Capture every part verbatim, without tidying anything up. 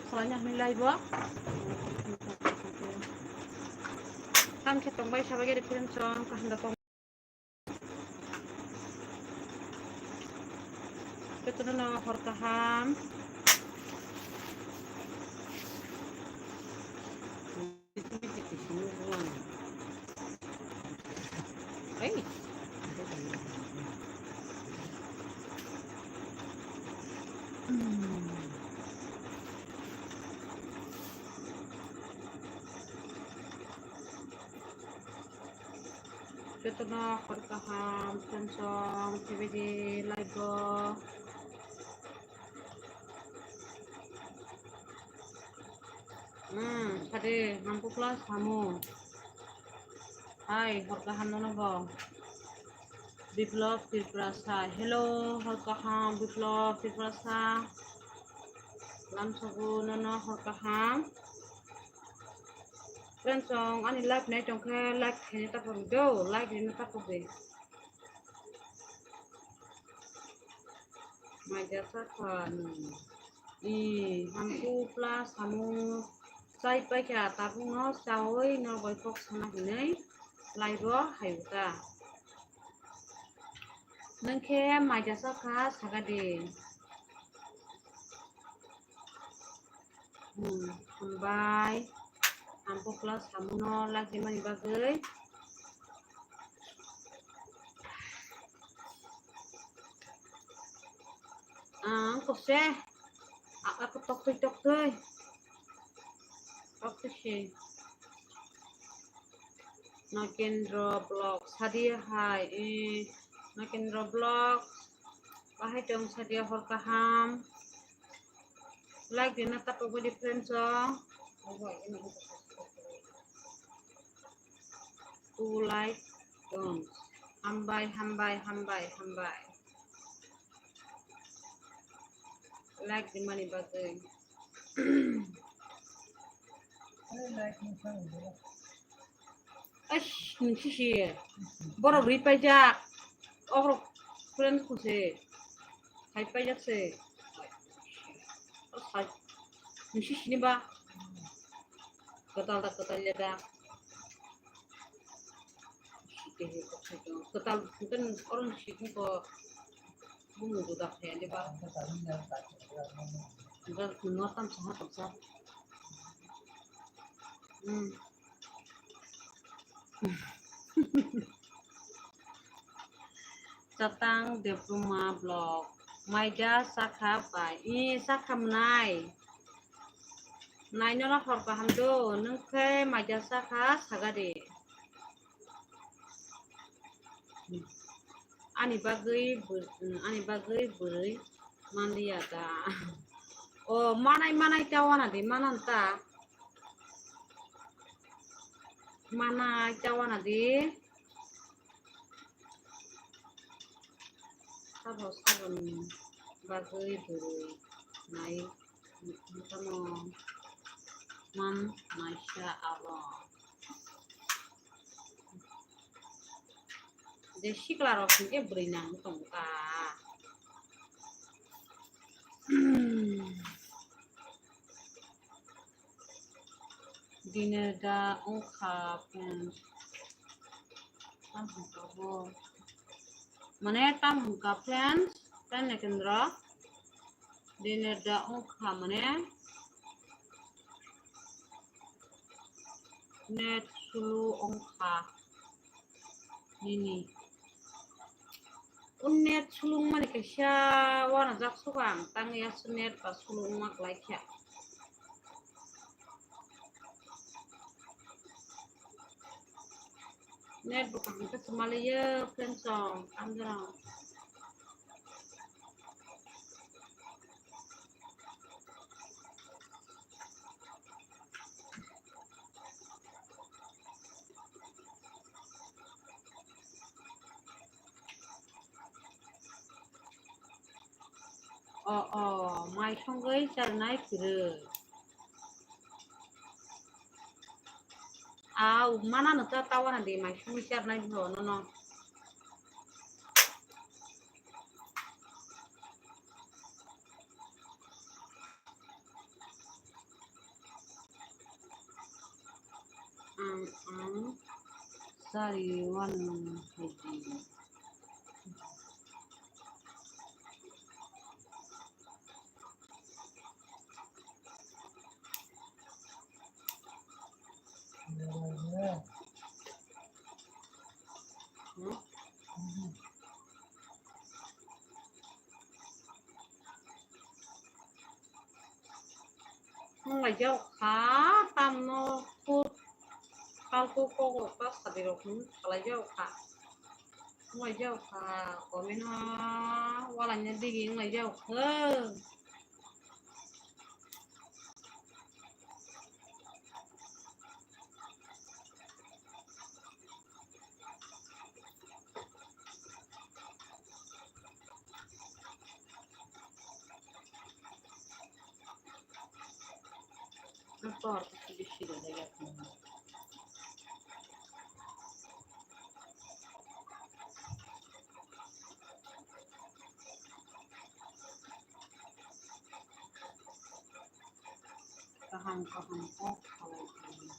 Khlaina hwnwi live o. Tamo khe tongbai sabai gari film song kaham da tong. Jotono no hor kaham. Hey. Jotono hor kaham, song song, tebedi live o. Hmm, sade, nangkukla samu. Hai, hor kaham nono bo. Biplop Tripurasa. Hello, hor kaham, Biplop Tripurasa. Lamsogo nono hor kaham. Friends, song ani live nai tongkhe like khaina tapok do, like rina tapok de. Maija sakha nung. I, hamkuk plus samung chai paikha, tabukno chaui norok bai kok sana hinwi live o hai wngkha. Nwng khe maija sakha, sakha di. Hmm, hambai. Hamkuk plus samungno like rimani bagwi. Ang kose. Ak, ak, toktwi, toktwi. Toktwi se. Nokendro Vlog, Sadia hai, eh, Nokendro Vlog. Bahai tong Sadia, hor kaham. Like rina tapok di friends o. Two like dong. Hambai, hambai, hambai, hambai. Like rimani bagwi. Eish, nungsi si. Borok ri paijak. Okrok friend kuse. Hai paijak se. O sai. Nungsi sini ba. Kwtal da, kwtal ya da. Kwtal, kwtal, orange sini ko. Bumung juda khe ani ba. Juda no tam sa ha tam sa. Hmm. Chatang Debruma Vlog. Maija sakha pai. I sakha mwnai. Nai nono hor kaham do. Nwng khe maija sakha sagadi. Ani bagwi bw-, ani bagwi bwrwi manliya da. O manai, manai ta wana di, manan ta. Manai ta wana di. Sabo, saboni bagwi bwrwi nai. Tamo man naisa abo. Je sikla rok hwnkhe bwrwi nang tong kha. Dinner da wngkha friends. Tam hwnkha bo. Mane tam hwnkha friends, friend ni kendro. Dinner da wngkha mane. Net slow wngkha. Nini. O net slow wngmani kaisa wanajak suka ang, tangwi aswk net ba slow wngma kwlai kha. Net bo kaham khe swmaliyo, friends song, tamjani. O, o, mai songwi charnai kwrwi. Au, mana no ta, tawana di mai songwi charnai bo nono. Chari wano hai di. Hmm? Wng lai jak kha, tamno kut, kalkuk kok rok ta sadi rok wng kha lai jak kha. Wng lai jak kha, comment o walaina digi wng lai jak kha. Kaham kaham kok salai di.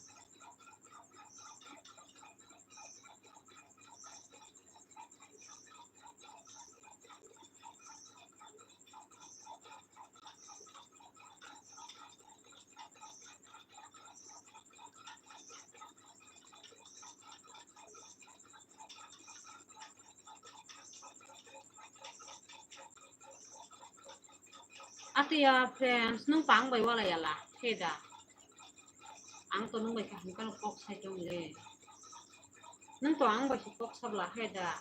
Atiya friends, nwng pang bai wala yala, heda. Ang to nwng bai kaham kano kok sai tong le. Nwng to ang bai se kok sabla, heda.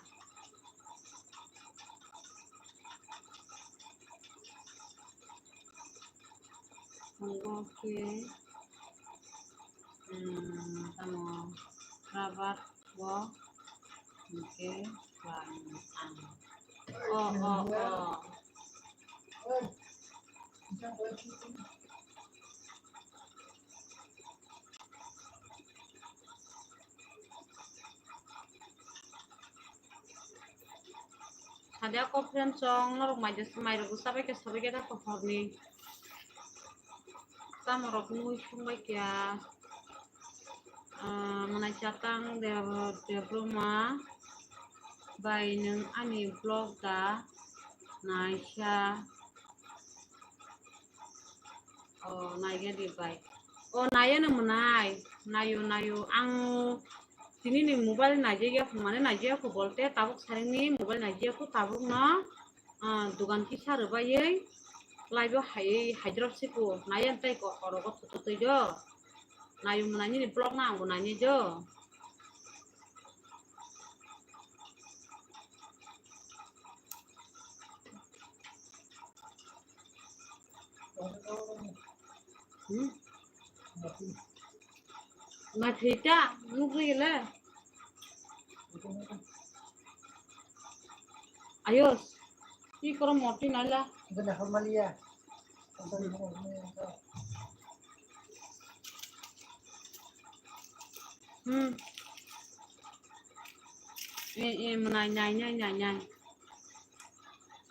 Oke. Hmm, tamo rabat bo, oke, bang ang. Oh, oh, oh. Sadia ko friend chong norok mai de, mai rok sabai khe sabai khe da ko horni. Tamo rok mui sung bai kya. Ah, mwnai chatang de, Debroma bai nwng ani vlog da naisa. Oh, naiya di bai. Oh, naiya no mwnai. Nayo, nayo. Ang tini ni mobile naiya ya, mane naiya ko bolte tabuk saring ni mobile naiya ko tabuk no. Ah, dugan kisa rwbaiwi live o hai, hai drop se ko naiya tei ko orogo photo twi do. Nayo mwnai nini vlog no ang bo nainai do. Hmm? Naithai ta nukri le. Ayos, ki koro moti naila. Hmm. E, e, mwnai, nai, nai, nai, nai.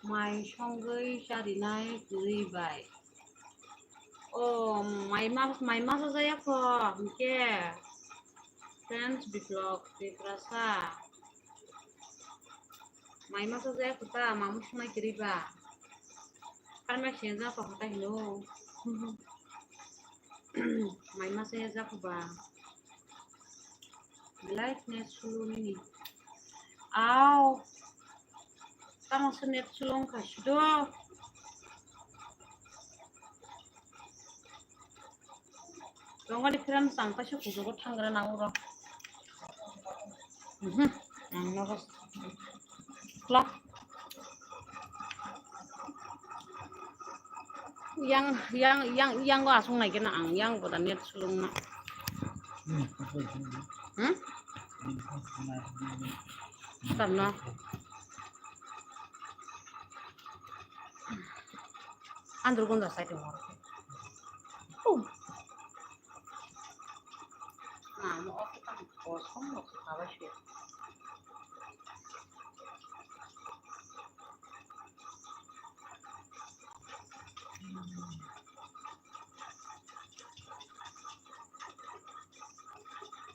Mai songwi charinai kwrwi bai. O, mai ma-, mai masa jaya kho, hwnkhe. Friends, Biplok, Tiprasa. Mai masa jaya kho ta, mamu sunai kwrwi ba. Karma senja kho hata hino. Mai masa ya jakho ba. Belai net slow nini. Au. Tamo se net slow wngkha sido. Tongo di friend, chang kaisa kuchugo thangra nango ro. Mhm. Ang nogo. Kla. Yang, yang, yang, yang go asung nai kena ang, yang go da net sulung na. Hmm? Tam na. Andro gonda sai to. Oh. Mama, oke, tamo kosong mo khabai se.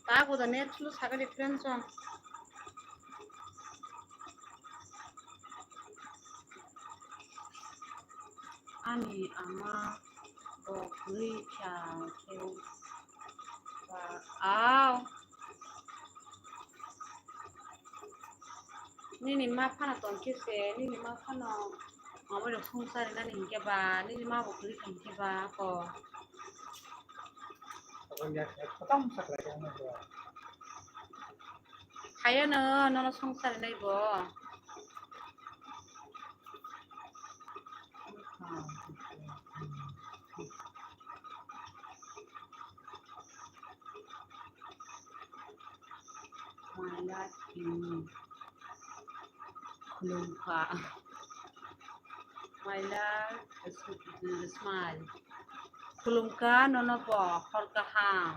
Ta ko da net slow sakali friend song. Ama bo kwrwi kha khe ba, aw. Nini ma phano tongkhe se, nini ma phano omo rok songchar rinani hinkhe ba, nini ma bo kwrwi kha hinkhe ba ko. Khayono, nono songchar rinai bo. Maila, hmm, khulumkha. Maila, smile. Khulumkha nono bo hor kaham.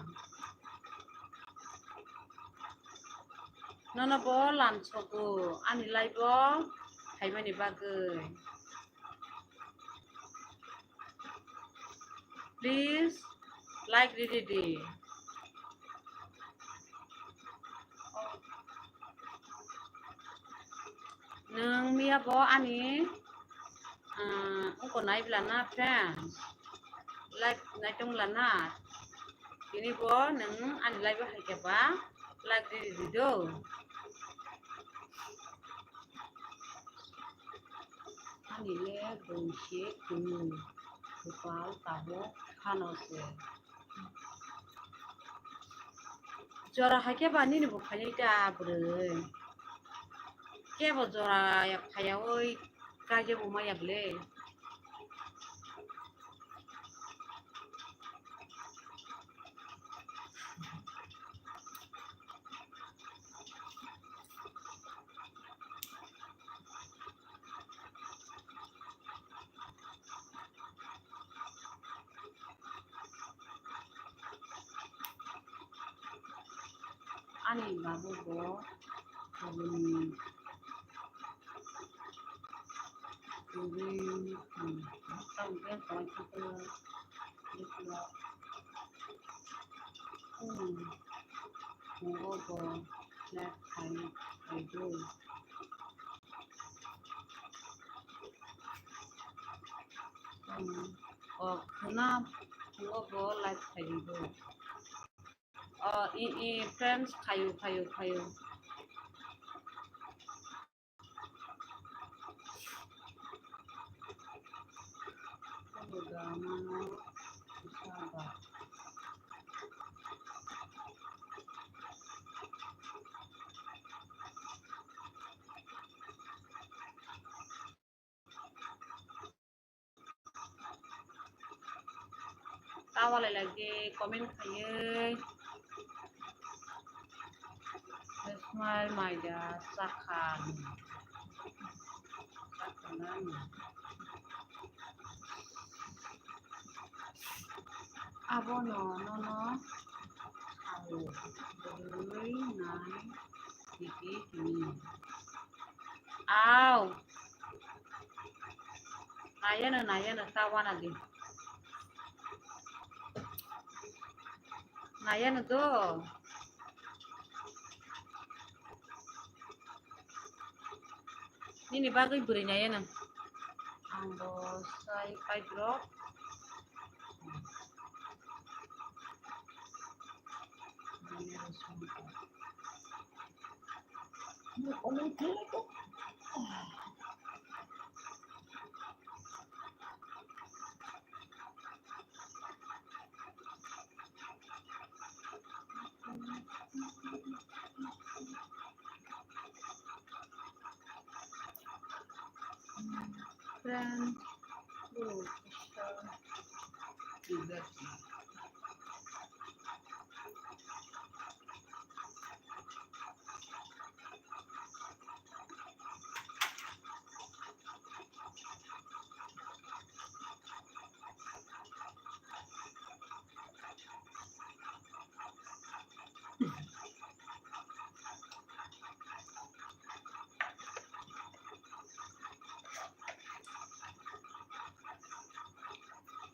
Nono bo lamsogo ani live o phaimani bagwi. Please like ridi di. Nwng miya bo ani, ah, wngko nai bwla na friends, live nai tong bwla na, tini bo nwng ani live o hai khe ba like ridi di do. Ani le bwngse kunu kwpal tabuk phano se. Jora hai khe ba nini bo khainai ta bwrwi. Kebo jora ya khaya oi kaijabo maya bwle. Ani babu bo, aboni kwrwi, hmm, tamo khe tongthokgo, hmm, tongo bo, live khai, khai do. Hmm, o khwna tongo bo, live khai do. O, i, i, friends, khayu, khayu, khayu. Tawalai lagi comment khaiwi. Smile maida chakha. Chakha nani. Abono nono sao bwrwi nai titi hini. Aw. Nayano, nayano, ta wana di. Nayano do. Nini bagwi bwrwi nayano. Ang bo sai paidrop. Friend, oh, sister.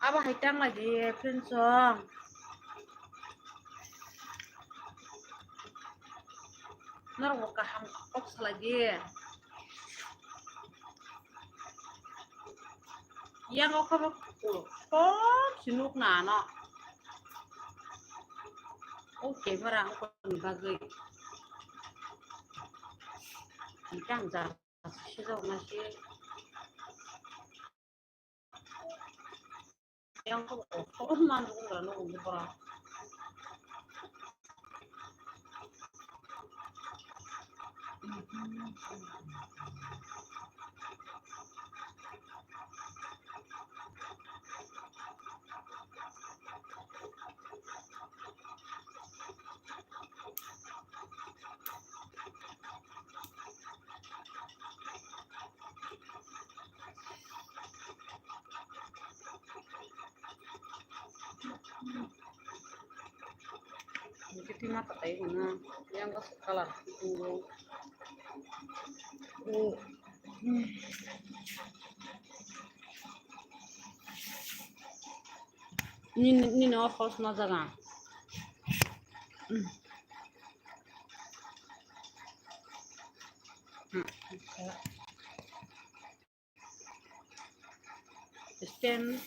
Abo hai tang lagi, friends song. Norok bo kaham kok salai di. Yang o khe bo kom se nuk na ano. O camera ang koni bagwi. Ang jang jang sijak na se. Yang ko ko man ko ra no ko ra. Jadi mata tai mana yang ko kalar itu. Nini, nini o hos na jaga. Stand.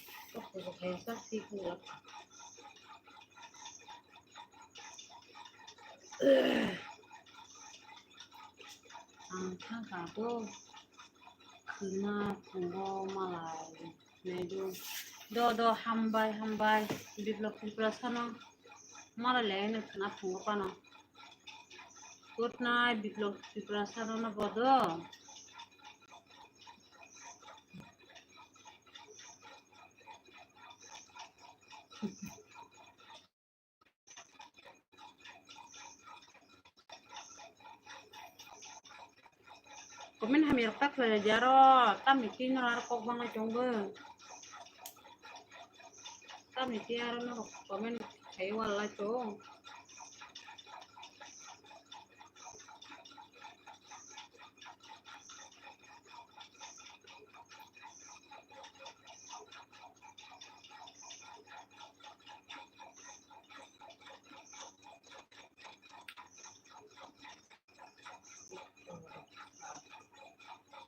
Ang thangkha bo khwna phungo malai naidu. Do, do, hambai, hambai. Biplop Tripurasa no malai lai no khwna phungo pano. Good night, Biplop Tripurasa no bodo. Comment hamya rok ta khlai di aro, tamni twi norok aro kok bangwi tongo. Tamni twi aro norok comment khai wal lai tong.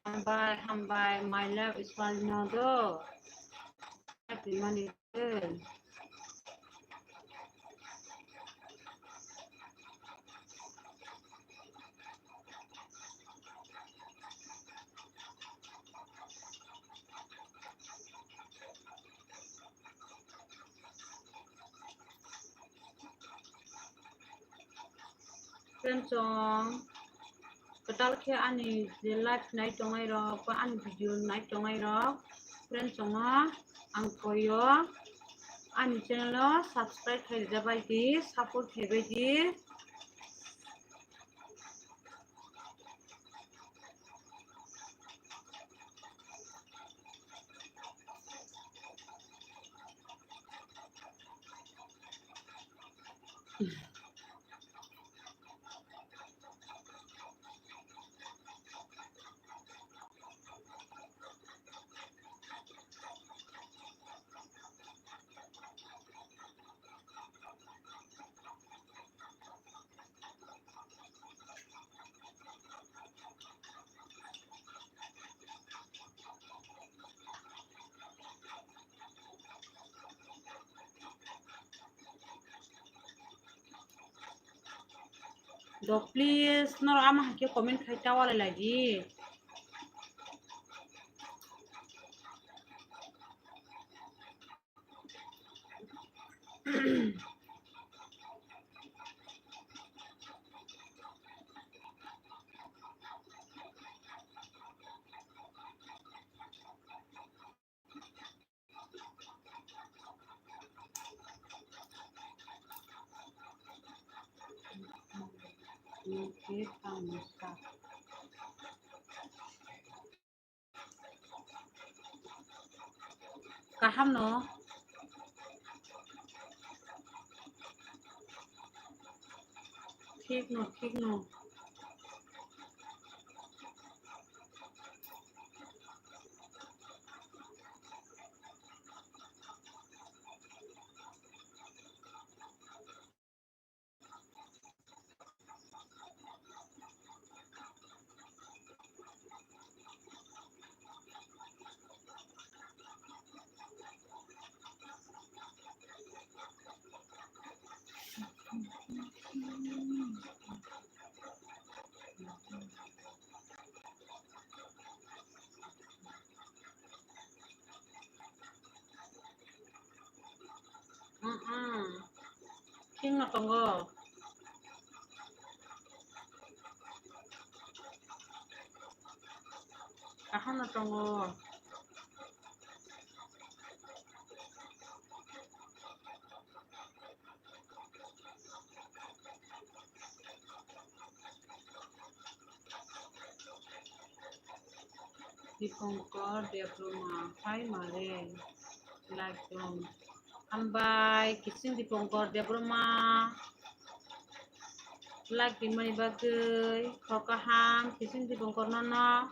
Hambai, hambai, my love is falling out. Happy money. Friend song, kwtal khe ani je live nai tongnai rok ba ani video nai tongnai rok, friend song o ang koyo ani channel o subscribe khai rwja bai di, support khai bai di. Do please, norok ama hai khe comment khai ta walai lai di. Kaham no. Thik no, thik no. Kingno tongo. Kaham no tongo. Dipankar Debbarma, hai mare, like dong. Hambai, Kising Dipankar Debbarma. Like rimani bagwi, khorokaham, Kising Dipankar nono.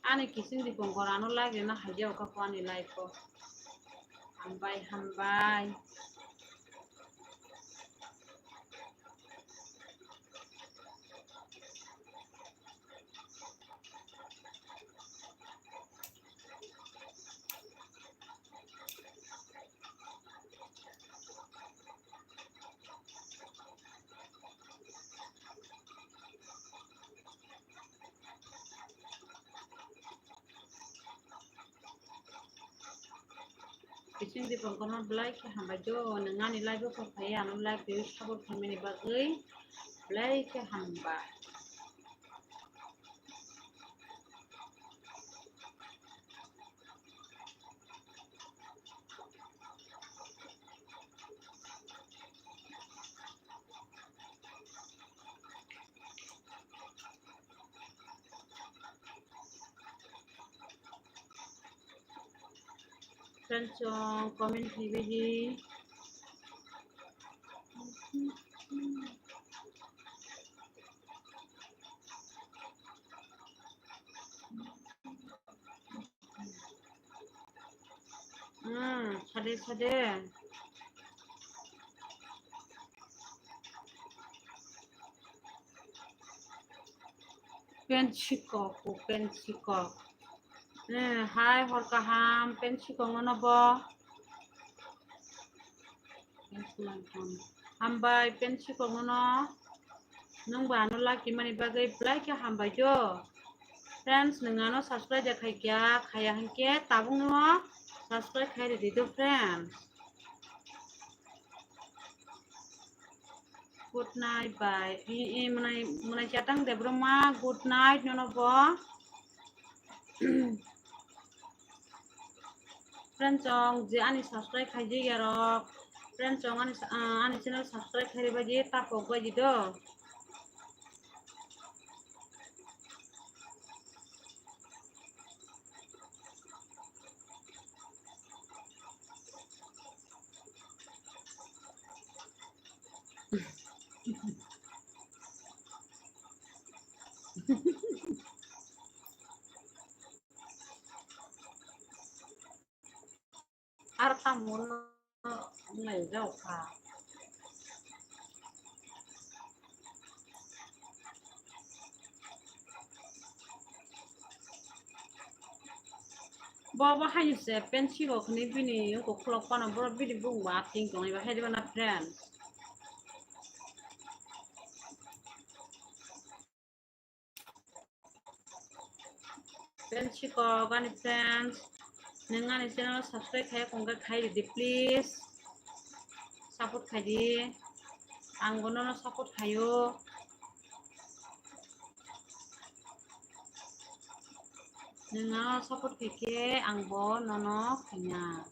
Ani Kising Dipankar ano like rina haijao kha ani live o. Hambai, hambai. Kising Dipankar no belai khe hambai jo, nwng ani live o phai phai ano like twi support khaimani bagwi belai khe hambai. Friends, chwng comment khlaibaidi. Hmm, sade, sade. Pen sikok, pen sikok. Hmm, hai, hor kaham, pen sikok no bo. Hambai, pen sikok no. Nwng bo ano like mani bagwi belai khe hambai jo. Friends, nwng ano subscribe de khai kya, khaya hinkhe tabuk no subscribe khai ridi do, friends. Good night, bye. I, i, mwnai, mwnai chatang Debbarma, good night nono bo. Friend chong je ani subscribe khaijak ya rok, friend chong ani, ah, ani channel subscribe khairibaidi ta pok baidi do. Ar tamo no nai jao kha. Bo, bo haino se pen sikok hinwi bini wngkok khulok phano, borok bini bumung bo acting tongnai ba, hai diba na friend? Pen sikok ani friends, nwng ani channel subscribe khai kongkha khai ridi please, support khaidi, ang bo nono support khaio. Nwng ano support khaikhe ang bo nono khaina.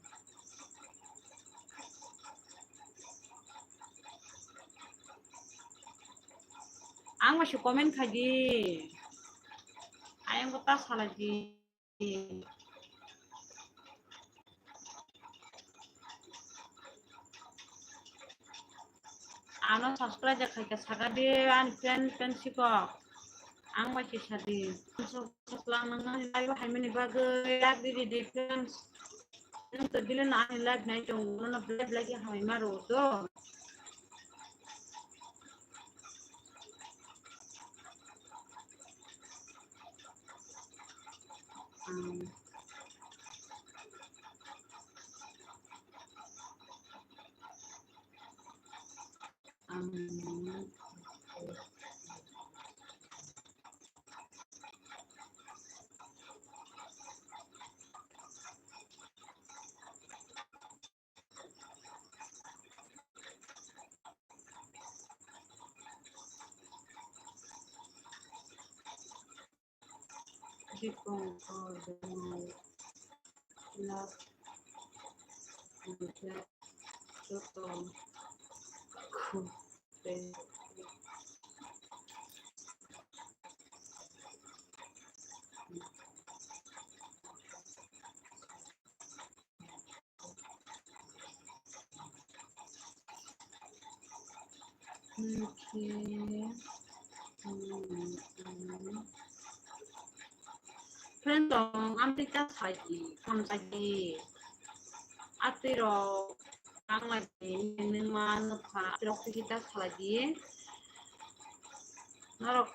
Ang bai se comment khaidi. Ayang bo ta salaidi. Ano subscribe khaikha sakadi ani friend, friend sikok. Ang bai kisa di. Soklang nang nang live haimani bagwi yak di di di friends. Nwng to bile no ani live nai tongo, no belai belai khe hamai ma rwo to. Um, um, Sikong ko jemai love joto khum. Okay. Hmm, hmm. Friend rok, amtwi ta salai di, phone salai di. Atwi rok, ang lai di, nini ma nukha, atwi rok twi ta salai di. Norok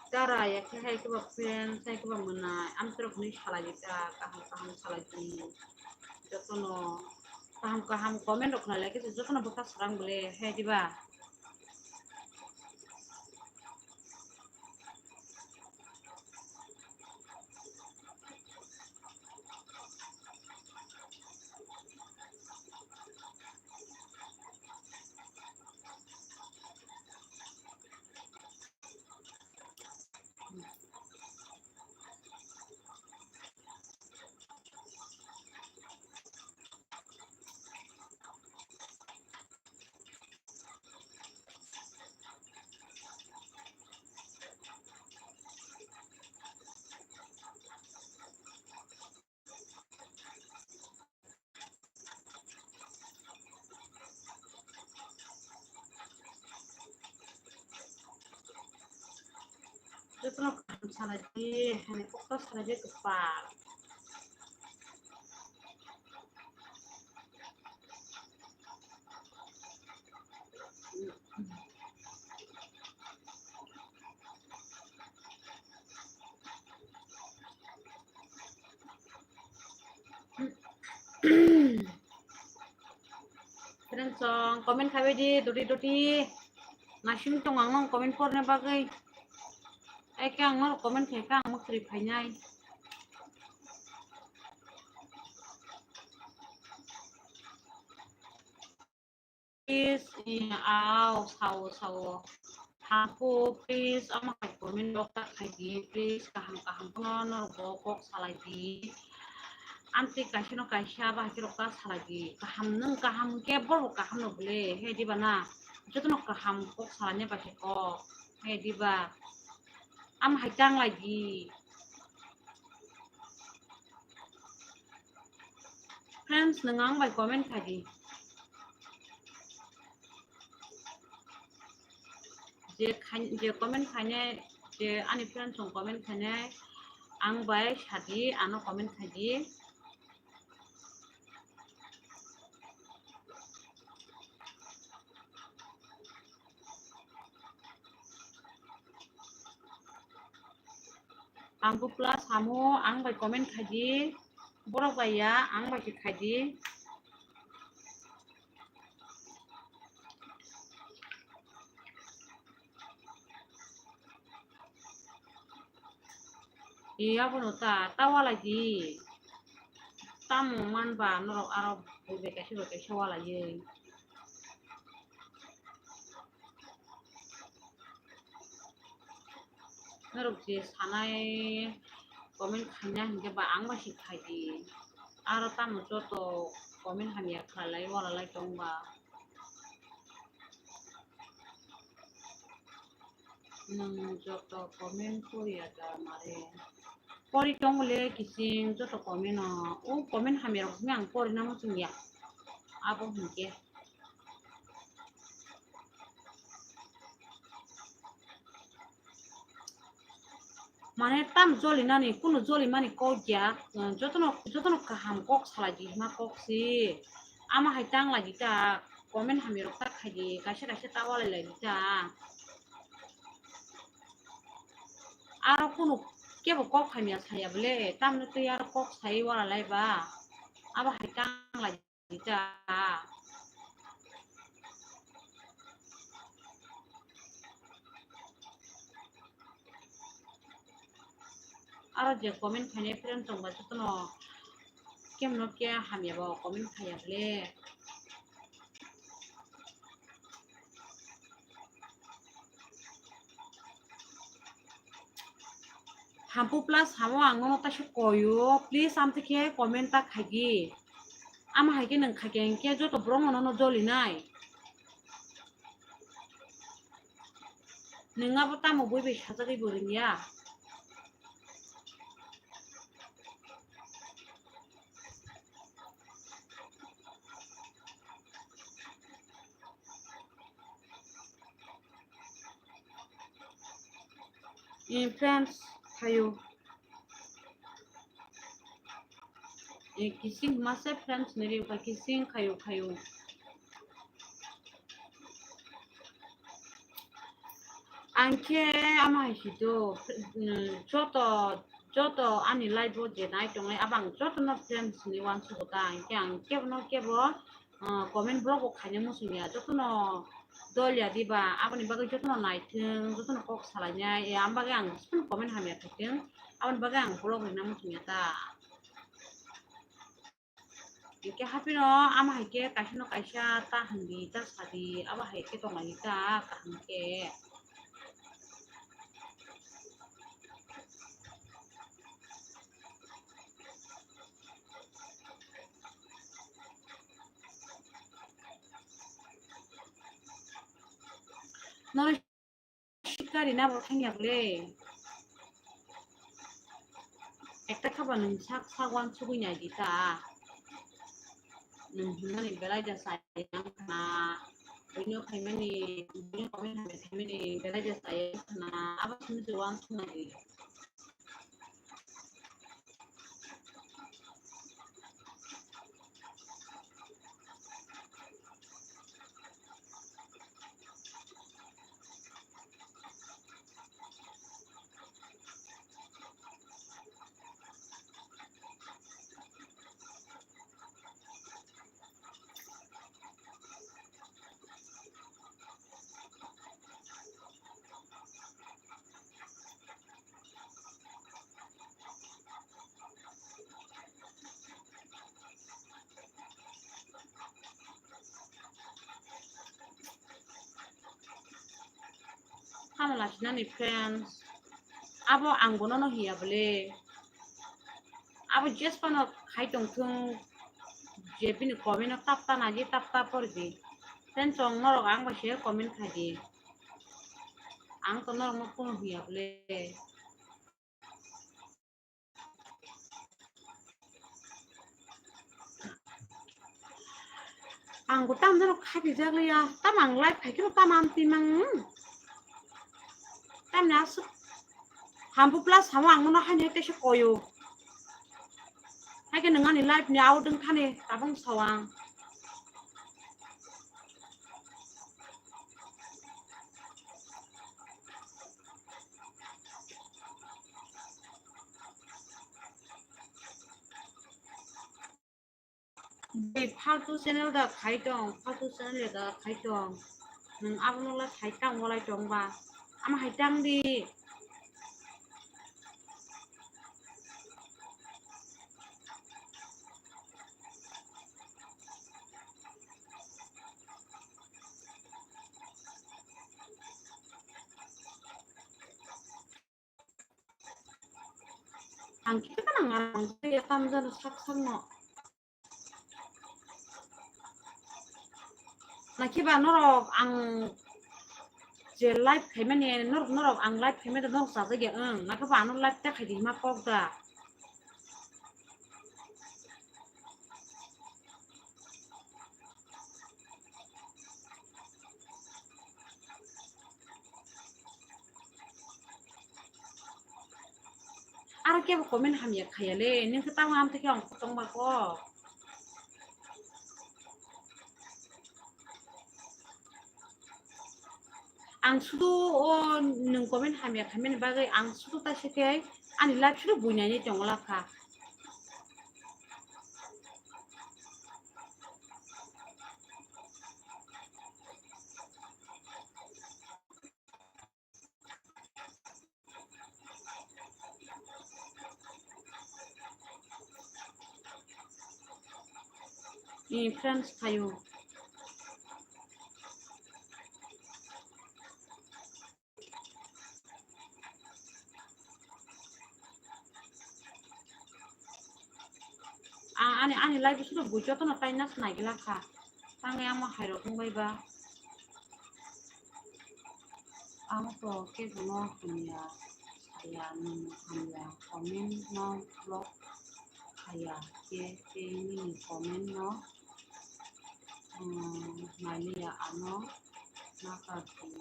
tara ya khe hai khe ba friend, hai khe ba mwnai, amtwi rok hinwi salai di ta, kaham kaham salai di. Jotono kaham kaham comment rok khnalai khe jotono bwkha swrang bole, hai diba? Jotono kaham salai di, hani kokto salai di kwpal. Friends song comment khabai di, doti doti. Nasing tong ang nong comment porna bagwi. Ai khe ang noro comment khai kha ang mukri phainai. Please, eh, ao, sao, sao. Thaku, please, ama hai comment rok ta khai di, please, kaham kaham phano norok bo kok salai di. Amtwi kaisa no kaisa bahai khe rok ta salai di. Kaham nwng kaham khe borok kaham no bole, he diba na? Jotono kaham kok salai ni bai khe kok, he diba? Ama hai tang lai di. Friends, nwng ang bai comment khai di. Je khai-, je comment khainai, je ani friends rok comment khainai, ang bai sadi, ano comment khai di. Ang bupla samo, ang bai comment khai di. Borok bai ya, ang bai khe khai di. E, abono ta, ta walai di. Tamo man ba norok aro bui bai kaisa bai kaisa walai e. Norok je sanai comment khaina hinkhe ba ang bai se khai di. Aro tamo joto comment hamya khlai lai wala lai tong ba. Nwng joto comment poriya da mare. Pori tong le kising joto comment no. O comment hamya rok simi ang pori na muchung ya. Abo hinkhe. Mane tam joli nani, kunu joli mani kok ya, jotono, jotono kaham kok salai di hima kok si. Ama hai tang lai di ta, comment hamya rok ta khai di, kaisa kaisa ta walai lai di ta. Aro kunu kebo kok hamya saya bole, tamni twi aro kok sai walai lai ba. Abo hai tang lai di ta. Aro je comment khainai friend tong ba jotono kemno khe hamya bo comment khaiya bole. Hampu plus hamo ang nono taisa koyo, please amtwi khe comment ta khaidi. Ama hai khe nwng khaikhe hinkhe joto borok no nono jolinai. Nwng abo tamo bui bai sajagwi bo rwngya. Eh, friends, khayo. Eh, kissing masa friends neri uka kissing khayo khayo. Ang khe ama hai si do, mm, joto, joto ani live o je nai tongnai, abang joto no friends ni uansuk ta, ang khe ang kebo no kebo, ah, comment block bo khaina muchung ya, joto no dol ya diba, aboni bagwi joto no naithung, joto no kok salainai, eh, am bagwi ang joto no comment hamya khaithung, aboni bagwi ang block rwna muchung ya ta. Hingke haphino ama hai khe kaisa no kaisa ta hwnwi ta sadi, abo hai khe tonglaidi ta kaham khe. Norok Sikari na bo thangya bole. Ekta khaba nwng sak sak uansugwi nai di ta. Nwng hwnmani belai da sayang khna. Buino phaimani, buino comment hamya phaimani belai da sayang khna. Abo simi se uansuk nai di. Tamo lasinani friends, abo ang bono no hiya bole. Abo jesphano khai tongthung, je bini comment no tap ta naidi, tap ta pordi. Then chwng norok ang bai se comment khaidi. Ang to norok no kunu hiya bole. Ang bo tam jano khapi jak liya, tam ang live khai khe tam am timang. Tam na su. Hambu plus hamo ang no haini teisa koyo. Hai khe nwng ani live ni out wng thani tabang sawang. Bui faltu channel da khai tong, faltu channel da khai tong. Nwng abono la khai tang walai tong ba. Ama hai tang di. Ang khe nang ang ya tam jani sak sak no. Nakhe ba norok ang je live khaimani norok, norok ang live khaimani norok chajak ya wng. Nakhe ba ano live ta khaidi hima kok da. Aro kebo comment hamya khaya le, nung khe tamo amtwi khe ang khotong ba kok. Ang sudu o nung comment hamya khaimani bagwi ang sudu ta se khe ani live sudu buinani tongo lakha. Ni friends kayo. ani, ani live o suru bo jotono taina se naigwlak kha. Tangwi amo hai rok wng bai ba. Ang to kebono hamya saya, nwng hamya comment no block khaya khe tei nini comment no, um, nailiya ano nakar di.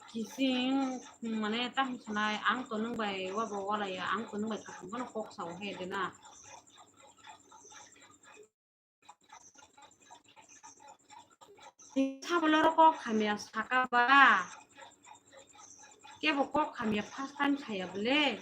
Kising, mane, tamo sanai, ang to nwng bai wabo walaya, ang to nwng bai kaham bono kok sao he de na. Saboloro kok hamya saka ba, kebo kok hamya first time saya bole.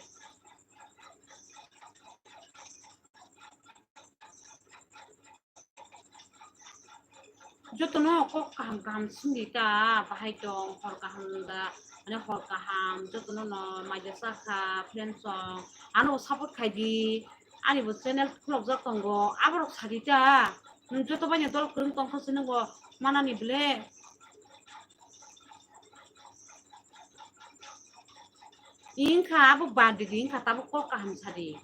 Jotono kok kaham kaham sindi ta, bahai tong, hor kaham da, mane hor kaham, jotono no maija sakha, friends song, ano support khai di, ani bo channel khulokjak tongo, aborok sadi ta, nwng joto bai no dol kwrwng tongkha se nwng bo manani bole. Wngkha abo bad di, wngkha tabuk kok kaham sadi.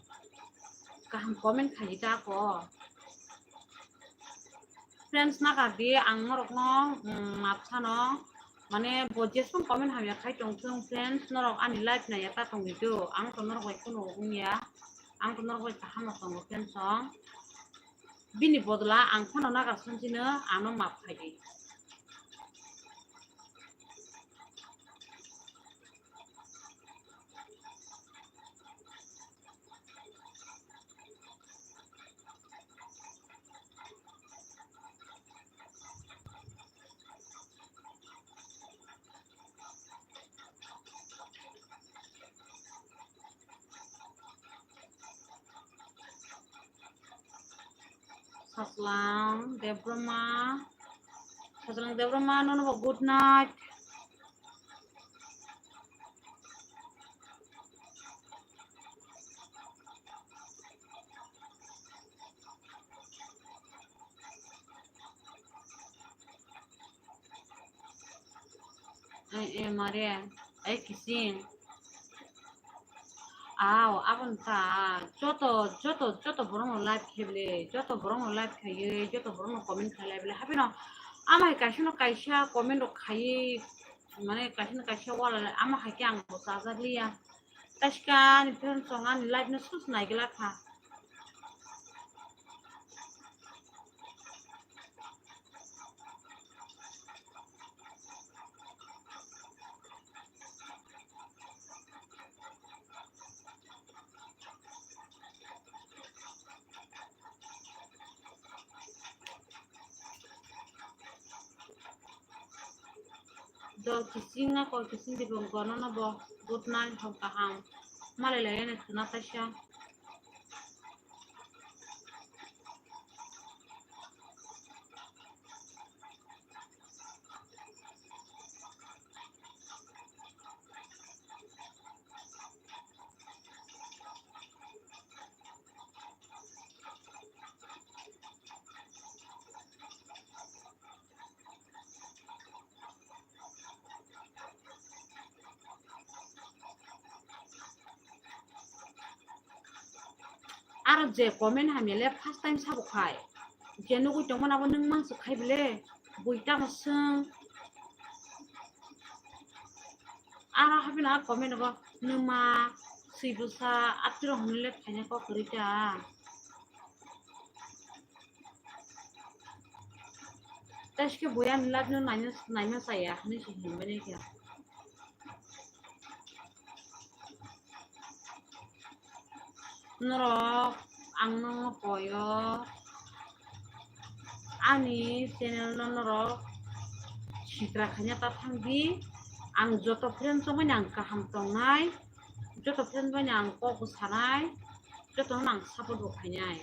Kaham comment khai di ta ko. Friends nakar di, ang norokno, mm, map sano, mane bo jesong comment hamya khai tong thung friends, norok ani live naiya ta tong di do, ang to norok bai kuno wngya, ang to norok bai kaham no tongo friends song. Bini bodla ang phano nakar song chino ano map khai di. Sajlang Debbarma, Sajlang Debbarma, nono bo good night. Ai, ai, mare, ai, kising. Aw, aboni ta, joto, joto, joto borokno live khe bele, joto borokno live khaiwi, joto borokno comment khailai bele, hapheno amai kaisano kaisa comment rok khaiwi, mane kaisano kaisa wala ama hai khe ang bo chajak liya. Taska ni friends song ani live no sus nai glak kha. Dol kising na kol kising di bong gono no bo good night hor kaham. Malai lai ene khna taisa. Aro je comment hamya le first time sabo khai. Je nugui tongmani abo nwng mangso khai bele. Bui tamo swng. Aro hapheno a comment bo nwma, swi bwsa, atwrwng hwnwi le phaina kok kwrwi ta. Tei se khe bui ani live no naina, naina chaya hwnwi se hinwi mani khe. Norok ang no koyo ani channel no norok sitra khaina ta thang di. Ang joto friend chongmani ang kaham tongnai, joto friend bai ang kok sanai, joto no ang support bo khainai.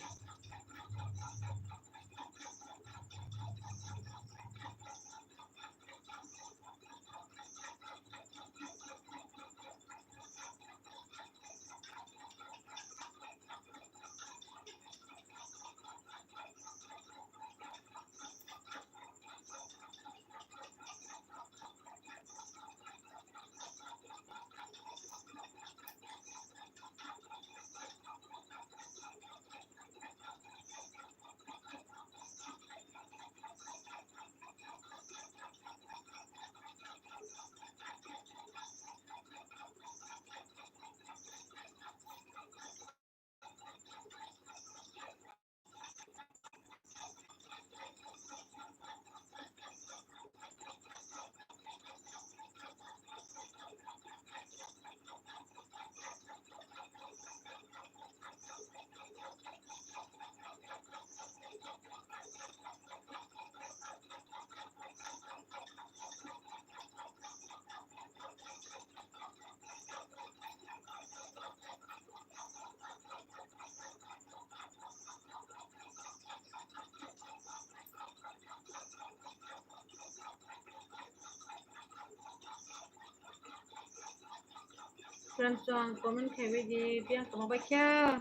Friends, ang comment khaibai di, biyang tongma bai khe.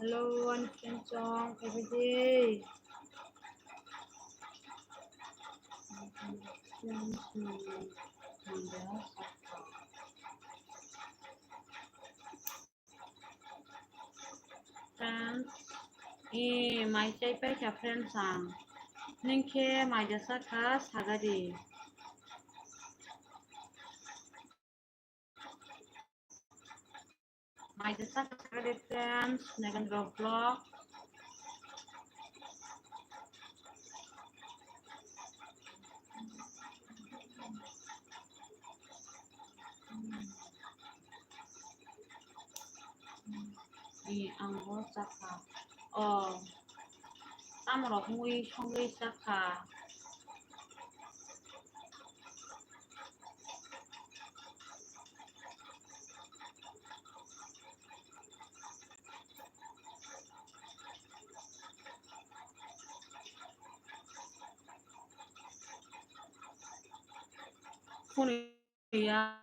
Hello, ani friends song, everyday. Friends, e, mai chai pai kha friends ang. Nung khe mai jasa kha sagadi. Mai jasa kha sagadi friends, Nagendra vlog. E, ang bo chakha. O, tamorok mui songwi chakha. Phone ya,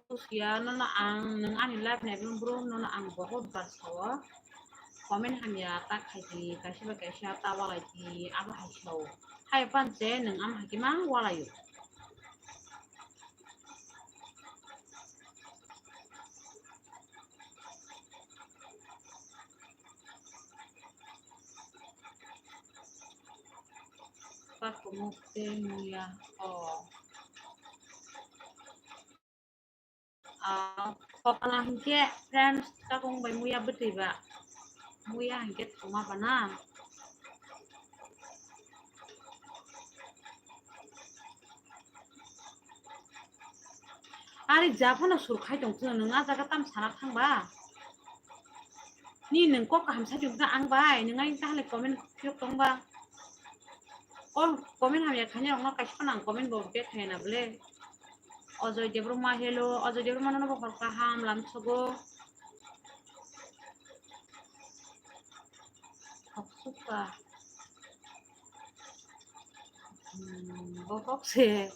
post ya, nono ang, nwng ani live nai brum brum, nono ang bohot bar sao. Comment hamya ta khai di, kaisa bai kaisa ta walai di, abo hai sao. Hai pan se nwng am hai khe ma walai o. Kakumuk tei muya, o. Ah, kokla hinkhe friends, kakung bai muya bwtwi ba. Muya hinkhe thwngma ba na. Ari ja phano sur khai tong chwng, nwng a jaga tam sana thang ba? Ni nwng kok kaham sai tong kha ang bai, nwng ani tahle comment phiyok tong ba? Kol comment hamya khaina rokno kaisa phano ang comment bo back khaina bole. Ajoy Debbarma, hello. Ajoy Debbarma nono bo hor kaham lam sogo. Hoksuka. Hmm, bo kok se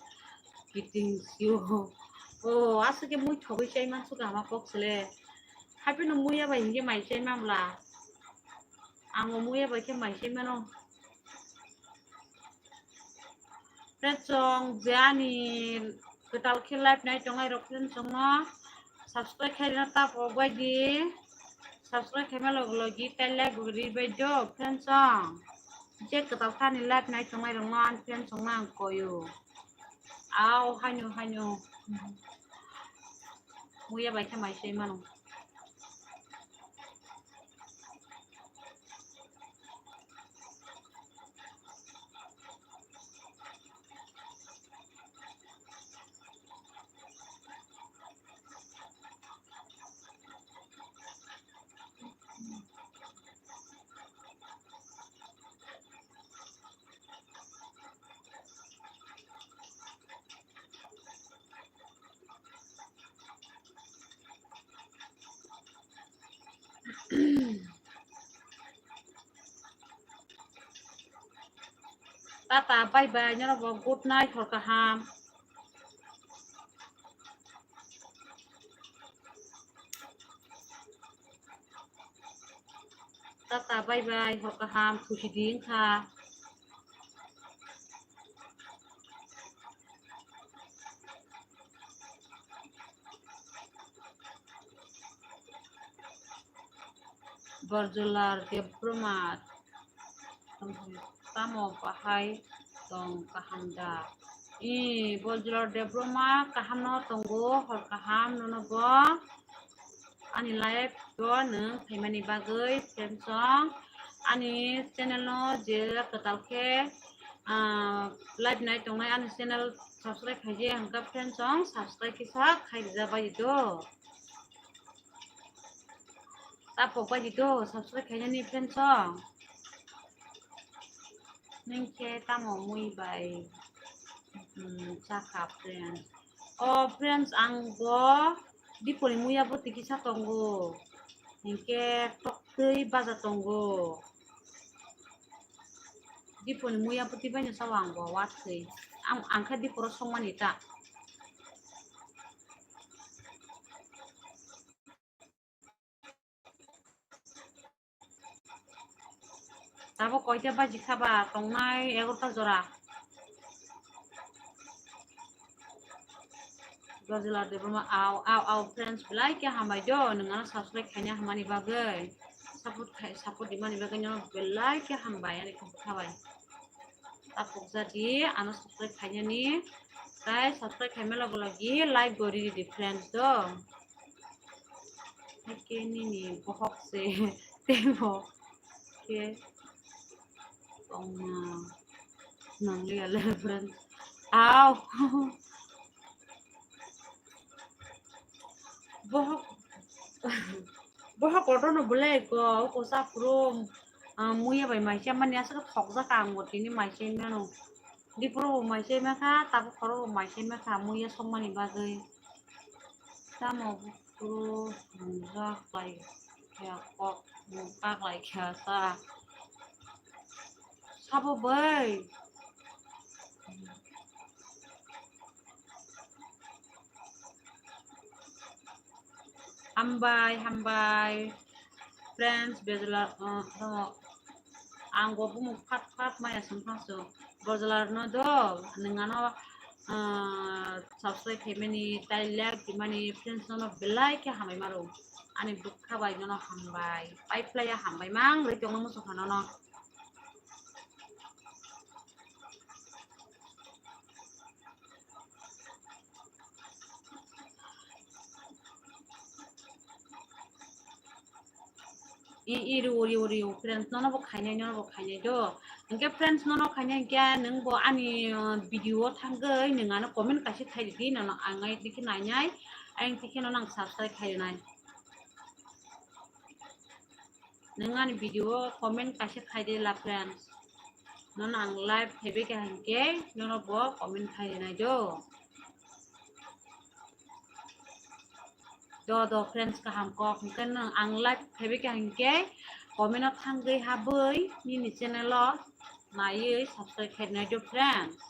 kiting sio. O, aswk khe mui thogwi chai man suka ama kok se le. Haphino muya bai hinkhe mai chai man bla. Ang o muya bai khe mai chai mano. Friends song, je ani kwtal khe live nai tongnai rok friends song no subscribe khai rwna ta pok bai di. Subscribe khaima logi logi tai like bo ri bai do friends song. Je kwtal khe ani live nai tongnai rok no ani friends song no ang koyo. Au, haino, haino. Muya bai khe mai chai mano. Tata, bye bye, nyorok bo good night, hor kaham. Tata, bye bye, hor kaham, khusi di wngkha. Borjolar Debbarma tamo bahai tong kaham da? I, Borjolar Debbarma kaham no tongo, hor kaham nono bo. Ani live o nwng phaimani bagwi friends song ani channel no je kwtal khe, ah, live nai tongnai ani channel subscribe khaijak hwnkha friends song subscribe khe sa khai rwja bai do. Ta pok bai di do subscribe khainani friends song. Nwng khe tamo mui bai, um, chakha friends. O friends, ang bo dipori muya bo tikisa tongo. Hinkhe toktwi baja tongo. Diponi muya bwtwi baino sao ang bo watwi. Ang, ang khe diporo songmani ta. Tabuk koita baji kha ba tongnai egarota jora. Gajla Debbarma, au, au, au, friends, belai khe hambai do, nwng ano subscribe khaina hamani bagwi, support khai, support dimani bagwi no belai khe hambai, ani khe bwkha bai. Tapuk jadi, ano subscribe khainani, tai subscribe khaima logo logi like gori di, friends, do. Haikhe nini bohok se teibo khe tongma nangliya le, friends. Au. Bohok, bohok kotorno belai ko, ko saphuru, ah, muya bai mai se mani aswk thokjak ang bo tini mai se mano. Dipro bo mai se makha, tabuk khoro bo mai se makha, muya songmani bagwi. Tamo buphuru hwnjak lai kha kok, kaklai kha sa. Sabo bai. Hambai, hambai. Friends, bejla, uh, uh, ang bo bumung phat phat maya song phaso. Bojlar no do, nwng ano, uh, subscribe khaimani, tai like dimani, friends no belai khe hambai maro. Ani bwkha bai no hambai. Pai phlai ya hambai mang, rikong no musu khano no. I, i, riu, riu, riu, friends, nono bo khainai, nono bo khainai do. Hingke friends, nono khainai hingke nwng bo ani, uh, video o thangwi nwng ano comment kaisa khai di, nono ang ai dikhe nainai, ayang dikhe nono ang subscribe khai nai. Nwng ani video o comment kaisa khai de la, friends. Nono ang live phaibai kha hingke nono bo comment khai nai do. Do, do, friends, kaham kok. Hingke nwng ang live phaibai kha hingke comment o thangwi habwi nini channel o naiwi subscribe khai nai do, friends.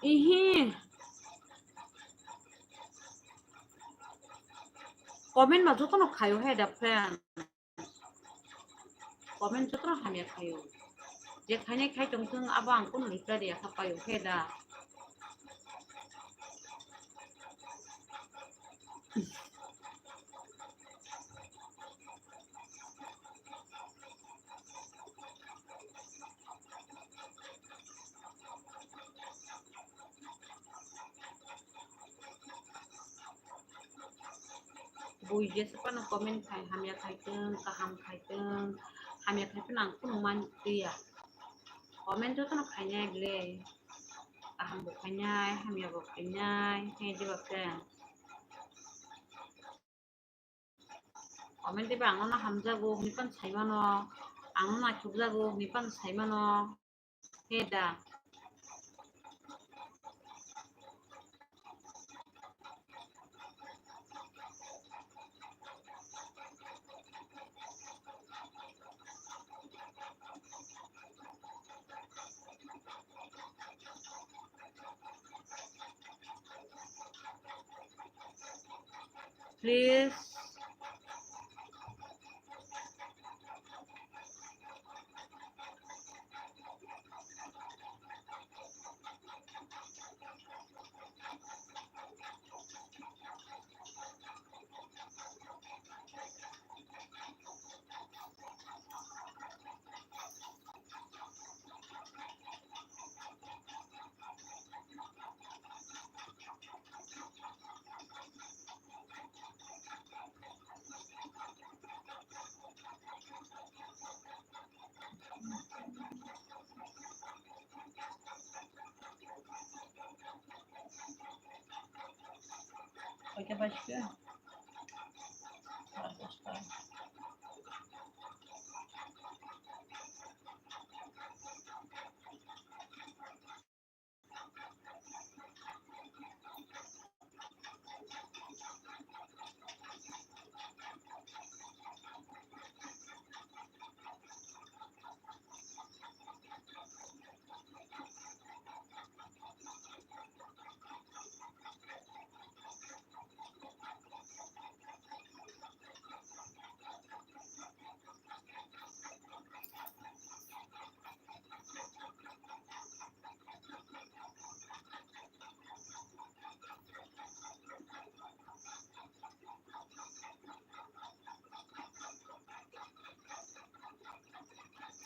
Ihi. Comment ma jotono khaio he da, friend. Comment jotono hamya khaio. Je khainai khai tongthung, abo ang kunu reply riya kha paio he da. Bui jesa phano comment khai, hamya khaitwng, kaham khaitwng, hamya khai phano ang kunu man twiya. Comment jotono khainai ble, kaham bo khainai, hamya bo khainai, khe jeba khe. Comment diba ang nono hamjago hwnwi phano saimano, ang nono achukjago hwnwi phano saimano. He da. Please.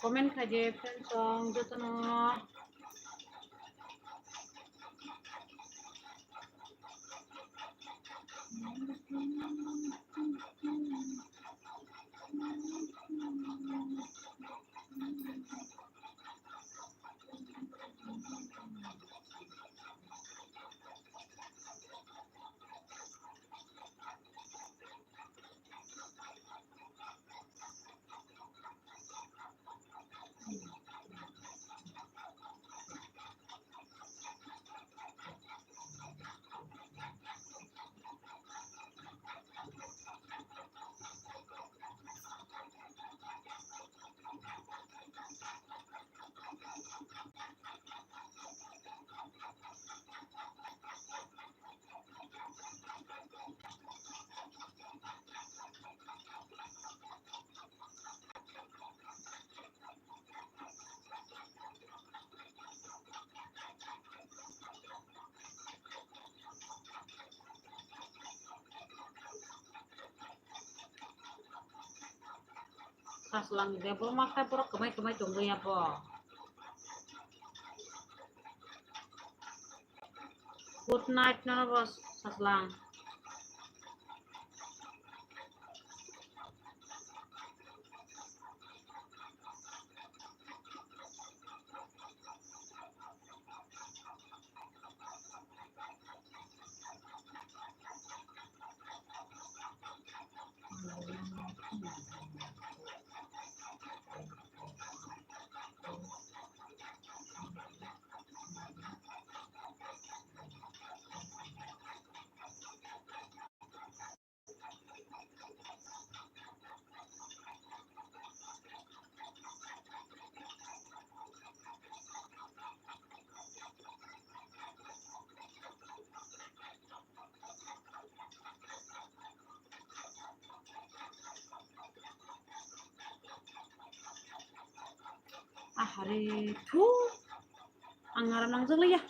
Comment khaidi friends song jotono. Saslang de borok ma khe borok kwmai kwmai tongwi ya bo. Good night nono bo Saslang. Ahare thu. Ang aram nang jagli ya.